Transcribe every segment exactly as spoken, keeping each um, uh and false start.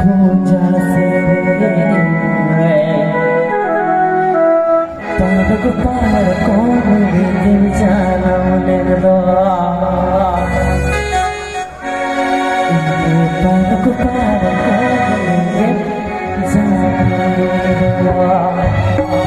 ᱯᱩᱡᱟ ᱥᱮᱨᱮᱧ ᱨᱮ ᱯᱟᱨᱠᱚᱢ ᱯᱟᱨᱠᱚᱢ ᱨᱤᱢᱤᱞ ᱡᱟᱱᱟᱢ ᱞᱮᱱ ᱫᱚ᱾ ᱯᱟᱨᱠᱚᱢ ᱯᱟᱨᱠᱚᱢ ᱨᱤᱢᱤᱞ ᱡᱟᱱᱟᱢ ᱞᱮᱱ ᱫᱚ᱾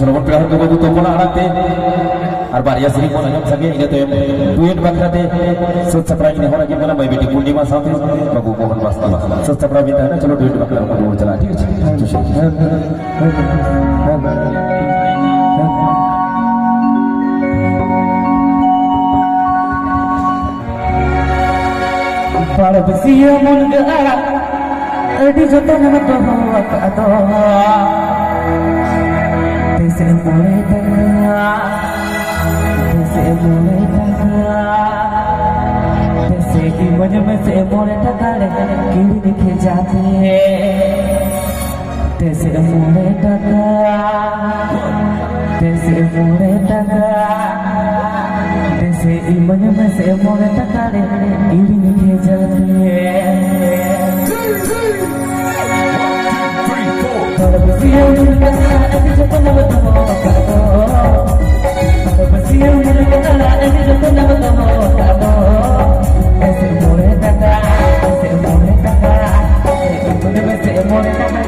ᱞᱚᱜᱚᱱ ᱯᱮᱲᱟ ᱦᱚᱲ ᱠᱚ ᱵᱟᱹᱵᱩ ᱛᱚᱯᱚᱞᱟᱜ ᱟᱲᱟᱝ ᱛᱮ ᱟᱨ ᱵᱟᱨᱭᱟ ᱥᱮᱨᱮᱧ ᱵᱚᱱ ᱟᱸᱡᱚᱢ ᱥᱟᱸᱜᱮ, ᱤᱱᱟᱹ ᱛᱟᱭᱚᱢ ᱰᱩᱭᱮᱴ ᱵᱟᱠᱷᱨᱟ ᱛᱮ ᱥᱟᱹᱛ ᱥᱟᱯᱲᱟᱣ ᱤᱧ ᱱᱮᱦᱚᱨ ᱟᱹᱜᱤᱧ ᱠᱟᱱᱟ ᱢᱟᱹᱭ ᱵᱤᱴᱤ ᱯᱩᱨᱱᱤᱢᱟ ᱥᱟᱶᱛᱮ ᱵᱟᱹᱵᱩ ᱢᱳᱦᱚᱱ ᱵᱟᱥᱠᱮ᱾ ᱥᱟᱹᱛ ᱥᱟᱯᱲᱟᱣ ᱵᱤᱱ ᱛᱟᱦᱮᱱᱟ, ᱪᱚᱞᱚ ᱰᱩᱭᱮᱴ ᱵᱟᱠᱷᱨᱟ ᱵᱚᱱ ᱨᱩᱣᱟᱹᱲ ᱪᱟᱞᱟᱜᱼᱟ, ᱴᱷᱤᱠ ᱟᱪᱷᱮ? ᱵᱟᱨ ᱵᱟᱹᱥᱭᱟᱹ ᱢᱩᱱᱜᱟᱹ ᱟᱲᱟᱜ ᱟᱹᱰᱤ ᱡᱚᱛᱚᱱ ᱮᱢ ᱫᱚᱦᱚ ᱟᱠᱟᱫ ᱫᱚ᱾ ᱛᱤᱥᱮ ᱢᱚᱬᱮ ᱴᱟᱠᱟ, ᱛᱤᱥᱮ ᱢᱚᱬᱮ ᱴᱟᱠᱟ, ᱛᱤᱥᱮ ᱤᱢᱟᱹᱧ ᱢᱮᱥᱮ ᱢᱚᱬᱮ ᱴᱟᱠᱟ ᱨᱮ ᱠᱤᱨᱤᱧ ᱠᱷᱮᱡᱟ ᱛᱮ᱾ ᱛᱮᱥᱮ ᱢᱚᱬᱮ ᱴᱟᱠᱟ, ᱛᱮᱥᱮ ᱢᱚᱬᱮ ᱴᱟᱠᱟ, ᱛᱮᱥᱮ ᱤᱢᱟᱹᱧ ᱢᱮᱥᱮ ᱢᱚᱬᱮ ᱴᱟᱠᱟ ᱨᱮ ᱤᱧ ᱵᱷᱮᱡᱟ ᱛᱮ᱾ ᱦᱚᱲ ᱵᱟᱹᱥᱭᱟᱹᱢ ᱠᱟᱱᱟ, ᱟᱹᱰᱤ ᱡᱚᱛᱚᱱ ᱵᱚ ᱫᱚᱦᱚ ᱠᱟᱜ ᱫᱚ᱾ ᱦᱚᱲ ᱵᱟᱹᱥᱭᱟᱹᱢ ᱠᱟᱱᱟ, ᱟᱹᱰᱤ ᱡᱚᱛᱚᱱ ᱵᱚ ᱫᱚᱦᱚ ᱠᱟᱜ ᱫᱚ᱾ ᱛᱮᱥᱮ ᱢᱚᱬᱮ ᱴᱟᱠᱟ, ᱛᱮᱥᱮ ᱢᱚᱬᱮ ᱴᱟᱠᱟ, ᱛᱮᱥᱮ ᱢᱚᱬᱮ ᱴᱟᱠᱟ᱾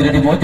ᱟᱹᱰᱤ ᱢᱚᱡᱽ